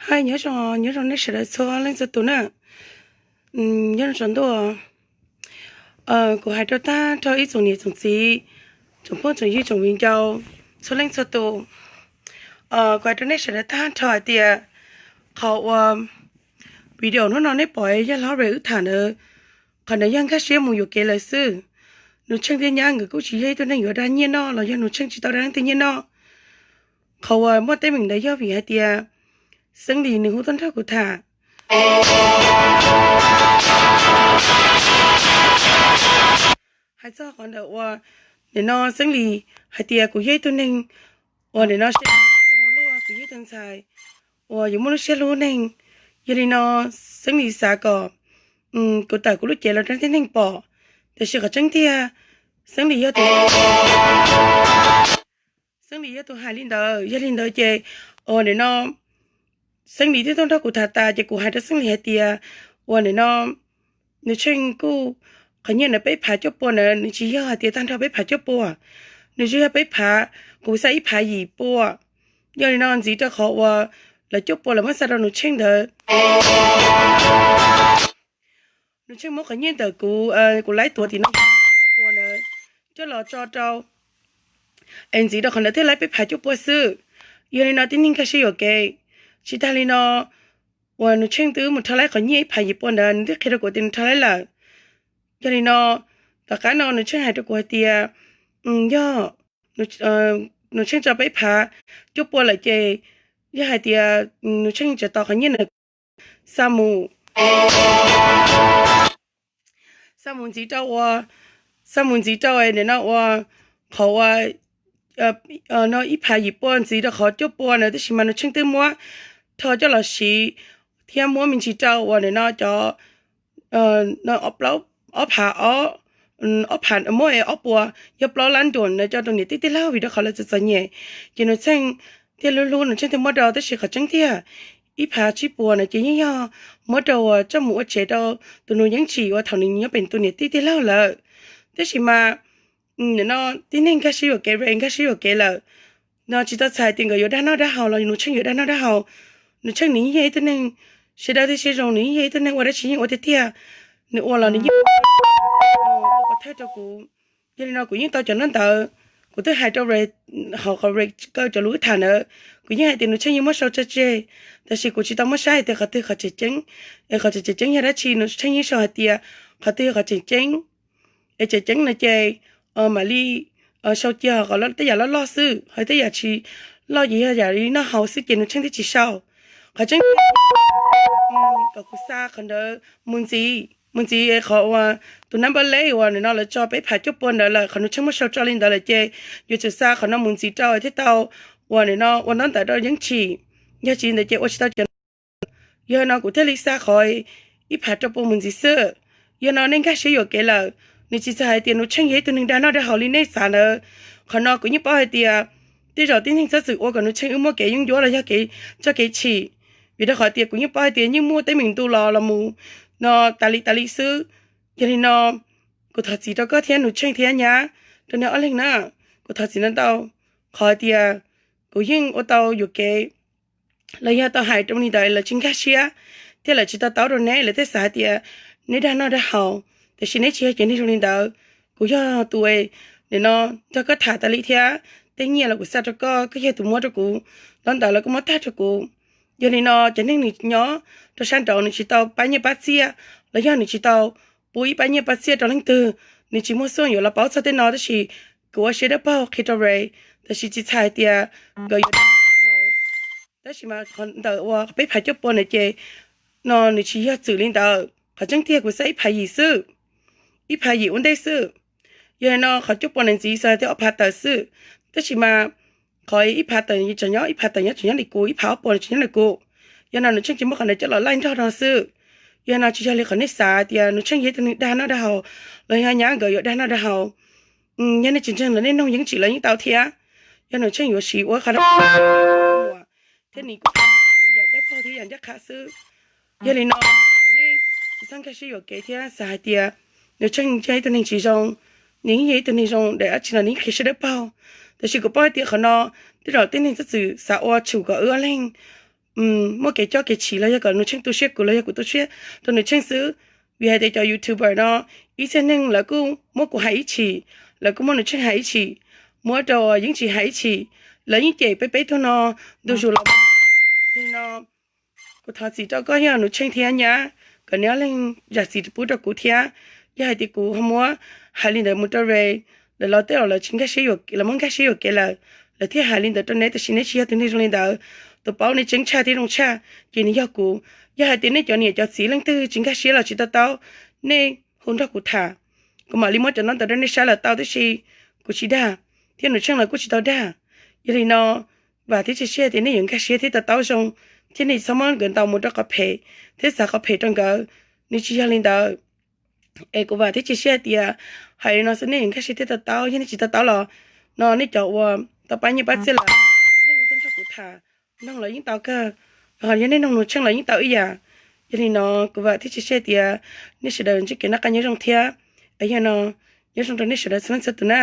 Hais nyob zoo, nyob zoo nej sawv daws txhua leej txhua tus na. Nyob zoo tsaus ntuj. Kuv hais rau tag nrho ib tsoom niam tsoom txiv, tsoom phooj tsoom ywg, tsoom viv ncaus txhua leej txhua tus. Kuv hais rau nej sawv daws tag nrho hais tias qhov uas video hnub no nej pom yog hlob Ray wb tham ntawd, qhov ntawd yog nkag siab mus yuam kev lawm xwb. Nus Tsheej thiab nyab nkawd kuj tsis yog ib tug neeg yuav dag nyiaj noj los yog Nus Tsheej tsis tau dag leej twg nyiaj noj. Qhov uas muaj teeb meem ntawd yog vim hais tias Xeeb Lis nws hu tuaj nrog kuv tham. Hais txog qhov ntawd uas nim no Xeeb Lis hais tias kuv yog ib tug neeg uas nim no siab luaj, kuv yog ib tug ntxhais uas yuav muaj lub siab hlub neeg. Yog li no Xeeb Lis xav kom kuv tawm kuv lub cev los rau tib neeg pom. Tiam sis qhov tseeb tiag, Xeeb Lis yog tus, Xeeb Lis yog tus hais li ntawd. Yog li ntawd ces uas nim no Xeeb Lis twb tuaj nrog kuv tham tas ces kuv hais rau Xeeb Lis hais tias uas nim no Nus Tsheej kuj, qhov nyiaj ntawd peb phav cuaj pua ntawd nws tsis yog hais tias tag nrho peb phav cuaj pua, nws tsuas yog peb phav, kuv xa ib phav yim pua. Yog li no ntxiv rau qhov uas lawv cuaj pua lawv muab xa rau Nus Tsheej ntawd, Nus Tsheej muab qhov nyiaj ntawm kuv, kuv laib tuav tim no ob pua ntawd coj los tso rau, es ntxiv rau qhov ntawd thiaj laib peb phav cuaj pua xwb. Yog li no tib neeg nkag siab yuam kev. Tsis tag li no uas Nus Tsheej twb mus rho laib qhov nyiaj ib phav yim pua ntawd nws twb qhia rau kuv tias nws rho laib lawm. Yog li no tom qab no Nus Tsheej hais rau kuv hais tias yog Nus Tsheej tso peb phav cuaj pua lawm ces yog hais tias Nus Tsheej tseem tos qhov nyiaj ntawd xa mus, xa mus ntxiv rau uas, xa mus ntxiv rau nim no uas qhov uas no ib phav yim pua ntxiv rau qhov cuaj pua ntawd tab sis mas Nus Tsheej twb muab rho coj los siv thiab muab me ntsis rau uas nim no cov ob phav, ob phav muab ob puas yog plaub lab nruas ntawd coj rau niam tij tij laug vim rau qhov lawv txom txom nyem. Ces Nus Tsheej thiaj hlub hlub Nus Tsheej thiaj muab rau, tab sis qhov tseeb tiag ib phav tsib puas no ces yeej yog muab rau uas coj mus ua tsev rau tus nus Yeeb Tsim uas thaum nws nyob pem tus niam tij tij laug lawm. Tab sis mas nim no tib neeg nkag siab yuam kev, nkag siab yuam kev lawm. No tsis tau txhais tias nkawd yuav dag noj dag haus los Nus Tsheej yuav dag noj dag haus. Nus Tsheej nws yeej yog ib tug neeg siab dawb thiab siab zoo, nws yeej yog ib tug neeg ua dab tsi yeej ua tiag tiag. Nws ua los nws yeej ua pov thawj rau kuv. Yog li no kuv yeej tau cov nab ntawd, kuv twb hais rau Ray hauv qhov Ray kaw cov lus wb tham ntawd, kuv yeej hais tias Nus Tsheej yeej muab sau tseg tseg, tab sis kuv tsis tau muab saib hais tias qhov twg qhov tseem ceeb, es qhov tseem ceeb yog dab tsi. Nus Tsheej yeej sau hais tias qhov twg yog qhov tseem ceeb, es tseem ceeb no ces mam li sau cia, ho tej yam loj loj xwb, ho tej yam tsis loj ces yog yam li noj haus xwb ces Nus Tsheej thiaj tsis sau. Qhov tseeb kom kuv xa qhov ntawd mus ntxiv, mus ntxiv qhov uas tus nab npawb leb uas nim no lawv tso peb phav cuaj pua ntawd lawm, qhov Nus Tsheej muab sau tso li ntawd lawm ces yuav tsum xa qhov no mus ntxiv rau thiaj tau uas nim no ua ntaub ntawv rau Yeeb Tsim. Yog tsis li ntawd ces ua tsis tau cov. Yog no kuv thiaj li xa qhov ib phav rau pua mus ntxiv xwb. Yog no nej nkag siab yuam kev lawm, nws tsis txhais hais tias Nus Tsheej yog ib tug neeg dag noj dag haus li nej xav ntawd. Qhov no kuv yeej paub hais tias tej zaum tib neeg txhob txwm ua kom Nus Tsheej wb muab kev yeeb ncuab los yog kev txoj kev chim, vim rau qhov tias kuv yeej paub hais tias yeej muaj teeb meem ntu los los mus no tas li tas li xwb. Yog li no kuv thov txim rau koj thiab Nus Tsheej thiab nyab, rau nej ob leeg na. Kuv thov txim ntau ntau qhov hais tias kuv yeej ua tau yuam kev los yog tau hais rau li ntawd lawv tsis nkag siab thiab lawv tsis to taub rau neb, lawv thiaj xav hais tias neb dag noj dag haus, tiam sis neb tsis yog cov neeg zoo li ntawd. Kuv yog tus nim no nrog koj tham tas li thiab, tej nyiaj los kuv xa rau koj, koj yog tus muab rau kuv, ntaub ntawv los koj muab tag rau kuv. Yog li no cov neeg nws nyob rau sab nraud nws tsis tau pab nyiaj pab txiaj los yog nws tsis tau pub ib pab nyiaj pab txiaj rau leej twg, nws tsis muaj xuaj yuav los paub txog tej no, tab sis kuv ua siab dawb paug qhia rau Ray, tab sis tsis txhais hais tias nkawd yuav, tab sis mas qhov ntawm uas peb phav cuaj pua ntawd ces no nws tsis yog txwm li ntawd, qhov tseeb tiag kuv xa ib phav yim xwb, ib phav yim ua ntej xwb. Yog li no qhov cuaj pua ntawd ntxiv xa thiab ob phav tawm xwb, tab sis mas qhov ib phav tawm tseem nyob, ib phav tawm nyob tseem nyob li kuv, ib phav ob pua tseem nyob li kuv. Yog no Nus Tsheej tsis muab qhov ntawd coj los laij nrog no xwb. Yog no tsis yog li qhov nej xav tias Nus Tsheej yog ib tug neeg dag noj dag haus los yog nyab nkawd yuav dag noj dag haus. Yog nej tsis ntseeg los nej noog Yeeb Tsim los yeej tau thiab. Yog Nus Tsheej yuav siv ua qhov muam thiab nws kuj yam dawb paug thiab yam ncaj qha xwb. Yog li no nej tsis txhob nkag siab yuam kev thiab xav hais tias Nus Tsheej yog ib tug neeg tsis zoo. Nws yeej yog ib tug neeg zoo, dab tsi los nws yeej qhia siab dawb paug. Tab sis kuv paub hais tias qhov no tej zaum tej neeg txhob txwm xav ua tshum kom wb ob leeg muaj kev coj kev chim los yog kom Nus Tsheej tu siab kuv los yog kuv tu siab rau Nus Tsheej xwb. Vim hais tias cov YouTuber no ib txhia neeg lawv kuj muab kuv hais ib chim, lawv kuj muab Nus Tsheej hais ib chim, muab rau Yeej Tsis hais ib chim, lawv yeej cem peb peb tug no ntu zus los. Yog li no kuv thov txim rau koj yog Nus Tsheej thiab nyab, kom neb ob leeg zam txim pub rau kuv thiab. Yog hais tias kuv ho muab hais li ntawd mus rau Ray, lawv los tej zaum lawv tsis nkag siab, lawv muab nkag siab yuam kev lawm, lawv thiaj hais li ntawd rau neb, tab sis neb tsis yog tus neeg zoo li ntawd. Tus paub neb tseeb tshaj thiab zoo tshaj ces nws yog kuv. Yog hais tias nej cov niam cov txiv leej twg tsis nkag siab los tsis to taub, nej hu nrog kuv tham, kuv mam li muab cov no ntawd rau nej saib los tau, tab sis kuv tsis dag, thiab Nus Tsheej los kuj tsis tau dag. Yog li no vam thiab cia siab tias nej yuav nkag siab thiab to taub zoo, thiab nej txhob muab nkawd ntaus mus rau qhov phem thiab xav qhov phem rau nkawd. Nws tsis yog li ntawd. Es kuv vam thiab cia siab tias hais li no xwb nej yuav nkag siab thiab to taub. Yog nej tsis to taub los no nej cov uas tau pab nyiaj pab txiaj lawm, nej hu tuaj nrog kuv tham, noog los yeej tau kawg, ho yog nej noog Nus Tsheej los yeej tau ib yam. Yog li no kuv vam thiab cia siab tias nej sawv daws ntsib kev noj qab nyob zoo thiab. Es yog no, nyob zoo rau nej sawv daws txhua leej txhua tus na.